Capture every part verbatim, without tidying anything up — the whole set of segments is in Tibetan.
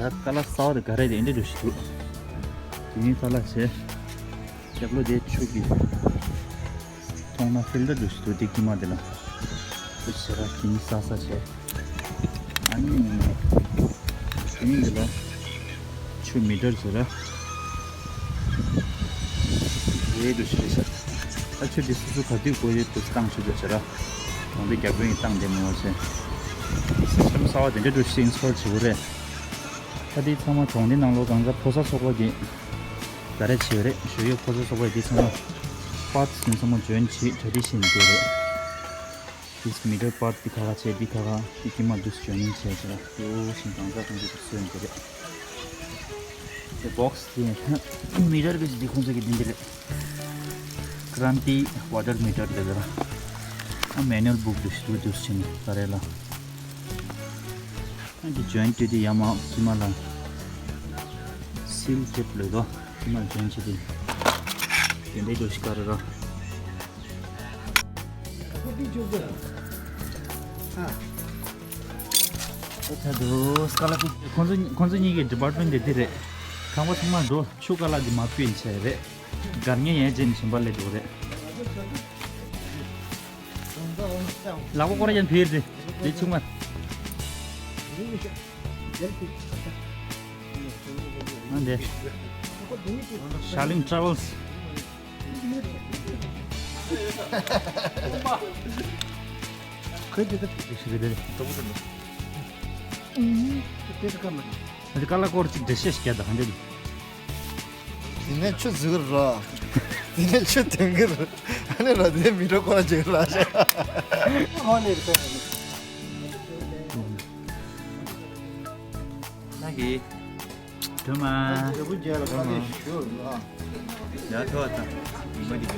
ད་ཀ་ལ་གསར་པ་དེ་ག་རེ་རེད་འདྲ་འདྲ་ཞིག་འདུག་དེ་ནི་ས་ལ་བྱས། རྒྱབ་ལོགས་དེ་ཆུ་གི་མཐོང་ན་ཧྥིལ་ཏར་འདྲ་ཞིག་འདུག་དེ་དཀྱིལ་མ་དེ་ལ། དེ་བྱས་ར་དེ་ནི་ས་ས་བྱས། ཨ་ནི། དེ་ནི་འདི་ལ་ཆུ་མི་ཊར་བྱས་ར། རེད་འདུག་ཞེས་བྱ། ཨ་ཆུ་དེ་སོ་སོ་ག་དུས་དགོས་ཡོད་དུས་བཏང་ཆོག་འདུག་ཟེར་ར། གང་དེ་རྒྱ་དཔོན་གྱིས་བཏང་བསྡད་མི་འོང་ཟེར། སིས་ཊམ་གསར་པ་དེ་འདྲ་འདྲ་ཞིག་ཨིན་སི་ཊོལ་བྱེད་དགོས་རེད། ད་དེ་ཚང་མ་གྲོང་སྡེ་ནང་ལོགས་གང་ཟག་ཕོ་གསར་ཚོགས་པ་གིས་ད་རེས་བྱས་རེད། ཞོ་ཡོད་ཕོ་གསར་ཚོགས་པ་དེ་ཚང་མ་པཱར་ཊི་སི་དེ་ཚང་མ་ཇོ་ཡིན་བྱེད་ཊེ་རེ་ཌི་ཤན་དེ་རེད། དུས་མི་ཊར་པཱར་ཊི་འདི་ཁ་ཁ་བྱས་འདི་ཁ་ཁ་འདི་དཀྱིལ་མ་འདུས་ཇོ་ཡིན་བྱས་ཟེར་ར། ཡོ་ཞིང་གང་ཟག་ཁོང་ཚོ་གི་སོན་དེ་རེད། དེ་བོག་སི་དེ་མི་ཊར་གི་འདི་ཁོང་ཚོ་གི་འདི་འདི་རེད། ཀྲན་ཏི་ཝ་ཊར་མི་ཊར་དེ་ར། ཨ་མེ་ནུ་ཨལ་བུག་འདུག་ཞིག་འདུག་འདུག་ཕྱིན་ད་རེད་ལ། ཨ་འདི་ཇོ་ཡིན་ཊེ་རེ་ཌི་ཡ་མ་དཀྱིལ་མ་ལ་སིལ་ཊེབ་ལོས་དོ་དཀྱིལ་མ་ཇོ་ཡིན་ཊེ་རེ་ཌི་དེ་འདྲའི་འདུག་ཞིག་ག་རེ་ར། ད་དུ་སྐ་ལ་ཁོང་ཚོ་ཁོང་ཚོ་གཉིས་ཀྱི་ཌི་པཱར་ཊི་མེན་ཊི་དེ་འདི་རེད། ཁང་པ་ཚང་མ་འགྲོ་ཆུ་ཀ་ལ་འདི་མ་སྤུས་བྱས་རེད། སྒར་ངན་ཡན་ཅན་ཞིམ་པ་ལས་འགྲོ་རེད། ལག་པ་སྐོར་ཡན་ཕིར་དེ་དེ་ཆུང་མ། ཨ་འདི་ཤ་ལིང་ཊ་ར་ཝལ་སི། ཁོས་དེ་ལྟར་ཞིག་རེད་དེ། ཨུམ། དེ་ལྟར་ཀ་མ་རེད། ཨ་འདི་ཀ་ལ་སྐོར་ཅིག་འགྲེལ་བཤད་ཞིག་རྒྱག་དང་འདི། དེ་ནས་ཆུ་འཛུལ་ར། དེ་ནས་ཆུ་ཐོན་གི་ར། ཨ་ནི་ར་དེ་མི་འགྲོ་ཁོ་ར་འཇིག་ར་ཤག་ཧོ་ནི་རེད། ན་གི། དུ་མ། ཡ་ཐོ་ཨ་ཐ། མ་དི་གི། ཁ་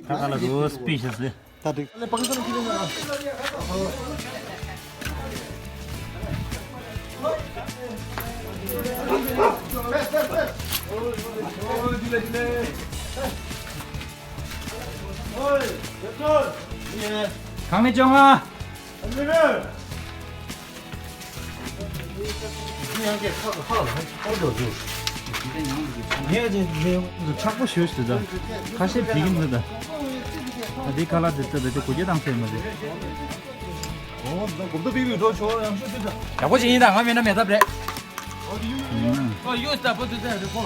ཁ་ལ་རོ་སི་པི་ཤི་ཡས་ལེ། ད་དེ། གང་ནས་བྱུང་ཨ། ངས་ཀྱི་ནས་མཚག་པོ་ཞུས་སུ་ད། ཁ་ཤས་བྲིས་ཀྱི་མི་འདུག་ད་འདི་ཁ་ལག་འདི་ལྟ་བུ་དེ་གོ་རྒྱུ་དང་ཚད་མ་རེད། ཡག་པོ་ཞིག་ཡིན་ད་ང་མེད་ན་མེད་ཐབས་རེད། ཨོ་ཡོད་ད་པོ་དེ་ཚད་རེད་ཁོ།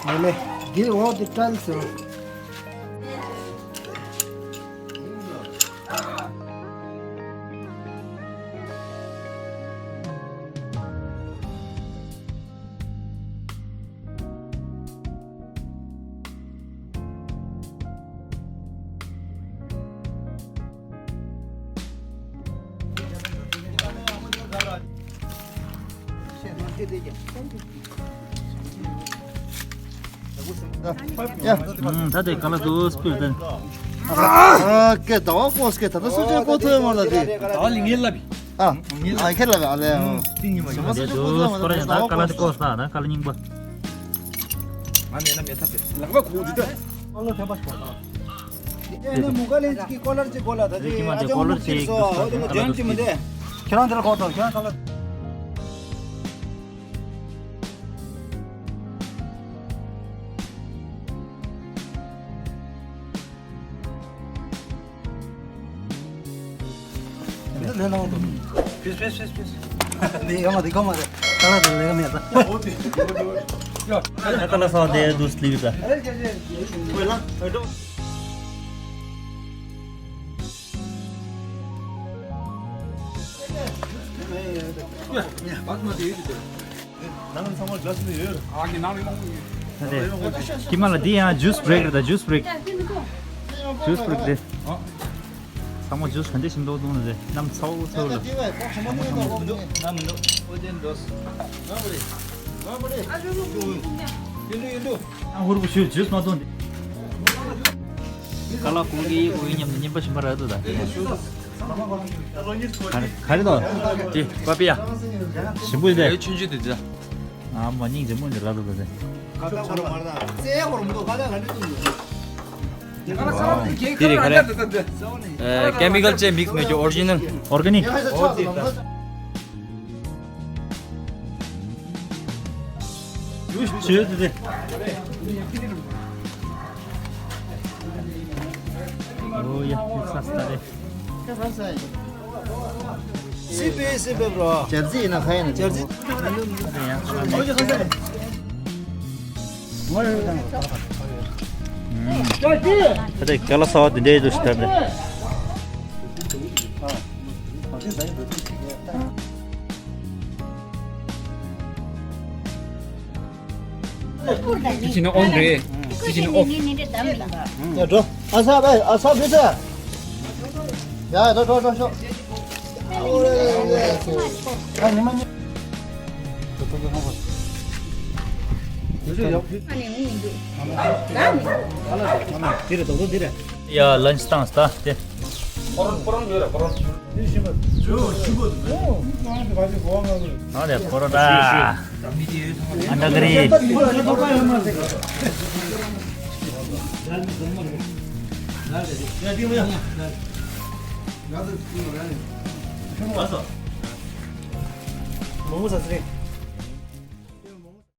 ལེ་ལེ། འདིར་འོག་ཏུ་བཀྲལ་སོང་། ད་དེ་ག་ལ་དུ་སྤུར་དེ། ཨ་ཀེ་ད་བ་ཀོས་ཀེ་ད་ད་སུ་ཅེ་པོ་ཐོས་མ་ལ་དེ། ད་ལི་ངེ་ལ་བི། ཨ། ཨ་ཁེ་ལ་བ་ལེ། ཨ། ཏི་ཉི་མ་ཉི་མ་དེ་དུ་སྐོར་ཡང་ད་ཀ་ལ་དེ་ཀོ་ས་ན་ཀ་ལ་རྙིང་པ། ང་མེད་ན་མེད་ཐབས་མེད། ལག་པ་ཁུག་འདི་ད། ཨ་ལོ་ཐེམ་པ་སྐོར་ད། དེ་ནས་མུ་ག་ལེན་ཅིག་གི་ཀོ་ལར་ཅིག་གོ་ལ་ད་དེ་ཀི་མ་དེ་ཨ་ཅག་ཀོ་ལར་མུ་ཅིག་ཁིར་སོ་ཨོ་དེ་ནས་ཇོན་ཅིག་མི་དེ། ཁྱེད་རང་དེ་ལ་གོ་ཐོག་ཁྱེད་རང་ཁ་ལ། འདི་ལས་ནང་དུ། ཕིས་ཕིས་ཕིས་ཕིས། འདི་ཡོང་བ་འདི་གོ་མ་རེད། ཁ་ལ་དུ་ལས་མེད་ད། ཡ། ཁ་ལ་སོང་དེ་དུ་སླེབས་ད། ཁོས་ལ་ཨེ་འགྲོ། ཡ། ཡ། བག་མ་དེ་ཡོད་དེ། ནང་ཚང་མ་ག་སུ་ཡོད། ཨ་ནི་ནང་ལ་ཡོང་གི། ད་དེ། ཀི་མ་ལ་འདི་ཡང་ཇུས་བྷི་རེག་རེད་ད། ཇུས་བྷི་རེག་ཇུས་བྷི་རེག་དེ། ཨ། ཚང་མ་ཇུས་ག་འདྲ་ཞིམ་མདོག་བཏུང་ནས་རེད། གནམ་ཚ་བོ་ཚ་བོ་ལ། ང་མི་འདུག་ཨོ་ཅན་འགྲོ། ཡིན་འདུག་ཡིན་འདུག་ཨ་ཧུར་པོ་ཞུ་ཇུས་མ་བཏུང་དེ། ཀ་ལ་ཀུ་ཀི་ཡི་ཀུ་ཡི་མཉམ་དུ་མཉེན་པ་ཞིམ་པ་རག་འདུག་ད། ག་རེ་ག་རེ་དང་། དེ་པ་པི་ཡ། ཞིམ་པོ་ཡིན་དེ། ཆུང་ཆུང་དེ་དེ། ཨ་མ་སྙིང་རྗེ་མོ་འདི་རག་འདུག་ད་དེ། དེ་རེད་ག་རེ། ཨེ་ཀེ་མི་ཀལ་ཅེ་མིག་སི་མེད་རྒྱུ་ཨོ་རི་ཇི་ནལ། ཨོར་གེ་ནིག་ཡུས་བྱོས་དེ་དེ། ཨོ་ཡ་ཡ་ས་སྟ་རེ། སི་པེ་སི་པེ་བྲོ། ཅར་ཛི་ཡིན་ན་ཁ་ཡིན་ན་ཅར་ཛི། ད་ལྟ་ཀ་ལ་ས་བ་དེ་འདྲའི་དུ་ཞིག་ད་ལྟ། དེ་བྱས་ན་ཨོན་རེད། དེ་བྱས་ན་ཨོ། ཡ་འགྲོ། ཨ་ས་བས་ཨ་ས་བས་ས། ཡ་འགྲོ་འགྲོ་འགྲོ་ཤོག་ཨ་ཉི་མ་ཉི། དེ་རེད་རྡོག་རྡོག་དེ་རེད། ཡ་ལན་ཆི་བཏང་སྟ་དེ། ཨ་ལེ་པོ་རོ་ཊ། ཨན་ཌ་ག་རི། མོ་མོ་ཟ་ཟེར།